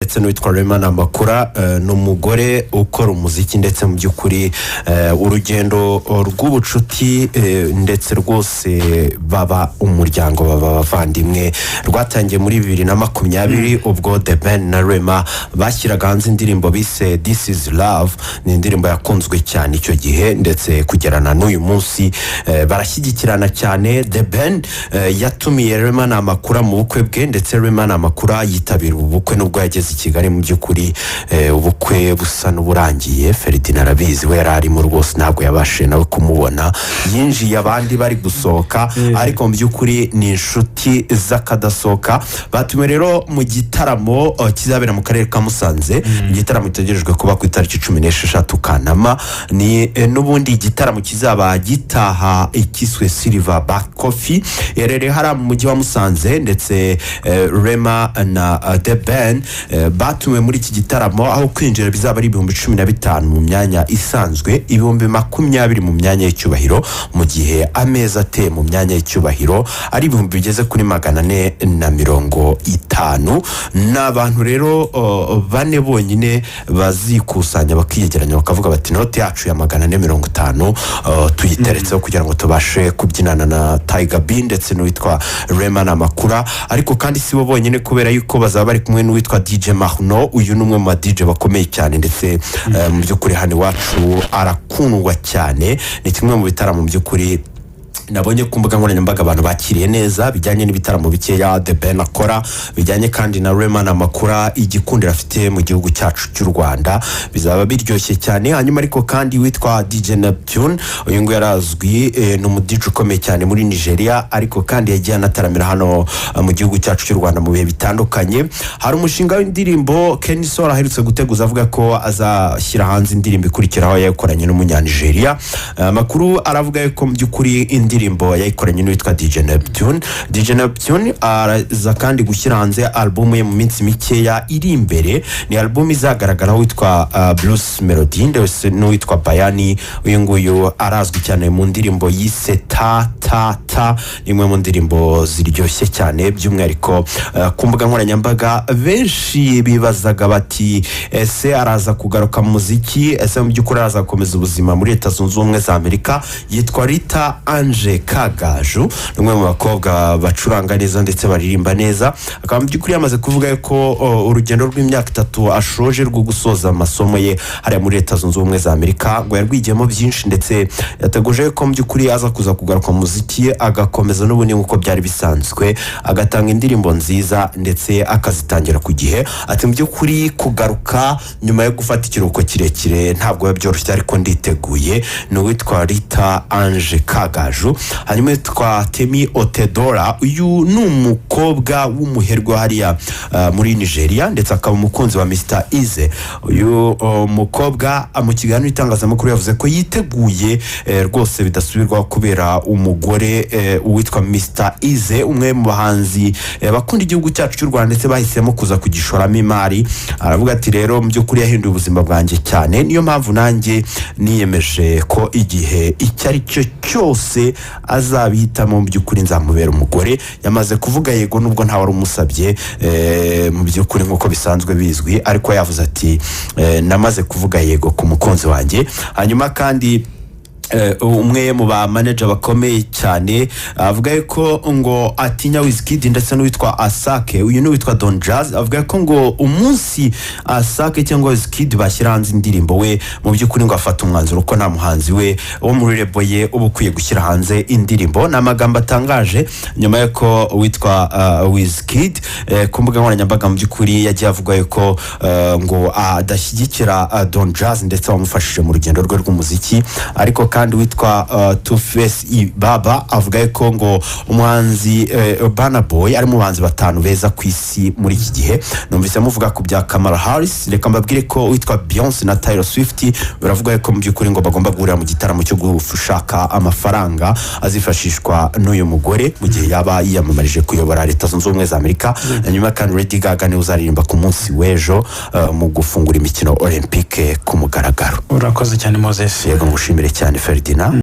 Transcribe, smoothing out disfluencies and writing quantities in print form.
Ndetse n'uwitwa Rema Namakula, ni umugore ukora umuziki, ndetse mu by'ukuri urugendo rw'ubucuti, ndetse rwose baba umuryango, baba abavandimwe, rwatangiye muri 2020 ubwo The Ben na Rema bashyiraga hanze indirimbo bise "This Is Love". Ni indirimbo yakunzwe cyane icyo gihe, ndetse kugera na n'uyu munsi barashyigikirana cyane. The Ben yatumiye Rema Namakula mu bukwe bwe, ndetse Rema Namakula yitabira ubu bukwe nubwo yageze i Kigali mu by'ukuri ubukwe busa n'uburangiye. Feridina arabizi, we yari arimo rwose, ntabwo yabashije nawe kumubona, yinjiye abandi bari gusohoka, ariko mu by'ukuri ni inshuti z'akadasohoka. Batumiwe rero mu gitaramo kizabera mu karere ka Musanze, igitaramo gitegerejwe kuba ku itariki 16 Kanama. Ni n'ubundi igitaramo kizaba gitaha ikiswe Silver Back Coffee, iherereye hariya mu mujyi wa Musanze. Ndetse Rema na The Ben batumiwe muri iki gitaramo, aho kwinjira bizaba ari 15,000 mu myanya isanzwe, 20,000 mu myanya y'icyubahiro, mu gihe ameza ateye mu myanya y'icyubahiro ari ibihumbi bigeze kuri 450. Ni abantu rero bane bonyine bazikusanya, bakiyegeranya, bakavuga bati: "Inoti yacu ya 450 tuyiteretseho kugira ngo tubashe kubyinana na Tiger B ndetse n'uwitwa Rema Namakula." Ariko kandi si bo bonyine, kubera yuko bazaba bari kumwe n'uwitwa DJ Marnaud. Uyu ni umwe mu ba DJ bakomeye cyane, ndetse mu by'ukuri hano iwacu arakundwa cyane. Ni kimwe mu bitaramo mu by'ukuri nabonye ku mbuga nkoranyambaga abantu bakiriye neza, bijyanye n'ibitaramo bikeya The Ben akora, bijyanye kandi na Rema Namakula, igikundiro afite mu gihugu cyacu cy'u Rwanda. Bizaba biryoshye cyane. Hanyuma ariko kandi witwa DJ Neptune, uyu nguyu arazwi, ni umu DJ ukomeye cyane muri Nigeria, ariko kandi yagiye anataramira hano mu gihugu cyacu cy'u Rwanda mu bihe bitandukanye. Hari umushinga w'indirimbo Kenny Sol aherutse guteguza, avuga ko azashyira hanze indirimbo ikurikiraho yayikoranye n'Umunyanigeriya. Amakuru aravuga ko mu by'ukuri indirimbo yayikoranye n'uwitwa DJ Neptune. DJ Neptune araza kandi gushyira hanze album ye mu minsi mikeya iri imbere. Ni album izagaragaraho witwa Bruce Melody ndetse n'uwitwa Bayani. Uyu nguyu arazwi cyane mu ndirimbo yise "Ta Ta Ta", ni imwe mu ndirimbo ziryoshye cyane. By'umwihariko ku mbuga nkoranyambaga benshi bibazaga bati: "Ese araza kugaruka mu muziki? Ese mu by'ukuri araza gukomeza ubuzima muri Leta Zunze Ubumwe za Amerika?" Yitwa Rita Ange Kagaju, ni umwe mu bakobwa bacuranga neza ndetse baririmba neza, akaba mu by'ukuri yamaze kuvuga ko urugendo rw'imyaka 3 ashoje rwo gusoza amasomo ye hariya muri Leta Zunze Ubumwe za Amerika ngo yarwigiyemo byinshi, ndetse yateguje ko mu by'ukuri aza kuza kugaruka mu muziki, agakomeza n'ubundi nk'uko byari bisanzwe, agatanga indirimbo nziza ndetse akazitangira ku gihe. Ati: "Mu by'ukuri kugaruka nyuma yo gufata ikiruhuko kirekire ntabwo biba byoroshye, ariko nditeguye." Ni uwitwa Rita Ange Kagaju. Hanyuma yitwa Temi Otedola, uyu ni umukobwa w'umuherwe hariya muri Nigeria, ndetse akaba umukunzi wa Mr Eazi. Uyu mukobwa mu kiganiro itangazamakuru yavuze ko yiteguye rwose bidasubirwaho kubera umugore uwitwa Mr Eazi, umwe mu bahanzi bakunda igihugu cyacu cy'u Rwanda ndetse bahisemo kuza kugishoramo imari. Aravuga ati: "Rero mu by'ukuri yahinduye ubuzima bwanjye cyane, niyo mpamvu nanjye niyemeje ko igihe icyo ari cyo cyose azabihitamo, mu by'ukuri nzamubera umugore." Yamaze kuvuga yego nubwo ntawe wari umusabye, mu by'ukuri nk'uko bisanzwe bizwi, ariko yavuze ati: "Namaze kuvuga yego ku mukunzi wanjye." Hanyuma kandi umwe mu ba manager bakomeye cyane avuga ko ngo atinya Wizkid ndetse n'uwitwa Asake. Uyu ni uwitwa Don Jazz, avuga ko ngo umunsi Asake cyangwa Wizkid bashyira hanze indirimbo, we mu by'ukuri ngo afata umwanzuro ko nta muhanzi we wo muri label ye uba ukwiye gushyira hanze indirimbo. Ni amagambo atangaje nyuma y'uko uwitwa Wizkid ku mbuga nkoranyambaga mu by'ukuri yagiye avuga yuko ngo adashyigikira Don Jazz ndetse wamufashije mu rugendo rwe rw'umuziki. Ariko kandi witwa Tuface Baba avuga ko ngo umuhanzi Burna Boy ari mu bahanzi batanu beza ku isi muri iki gihe. Numvise muvuga ku bya Kamala Harris, reka mbabwire ko witwa Beyonce na Taylor Swift baravuga ko mu by'ukuri ngo bagomba guhurira mu gitaramo cyo gushaka amafaranga azifashishwa n'uyu mugore mu gihe yaba yiyamamarije kuyobora Leta Zunze Ubumwe za Amerika. Hanyuma kandi Lady Gaga niwe uzaririmba ku munsi w'ejo mu gufungura imikino Olympique ku mugaragaro. Urakoze cyane, Moses. Yego, ngushimire cyane, Ferdinand.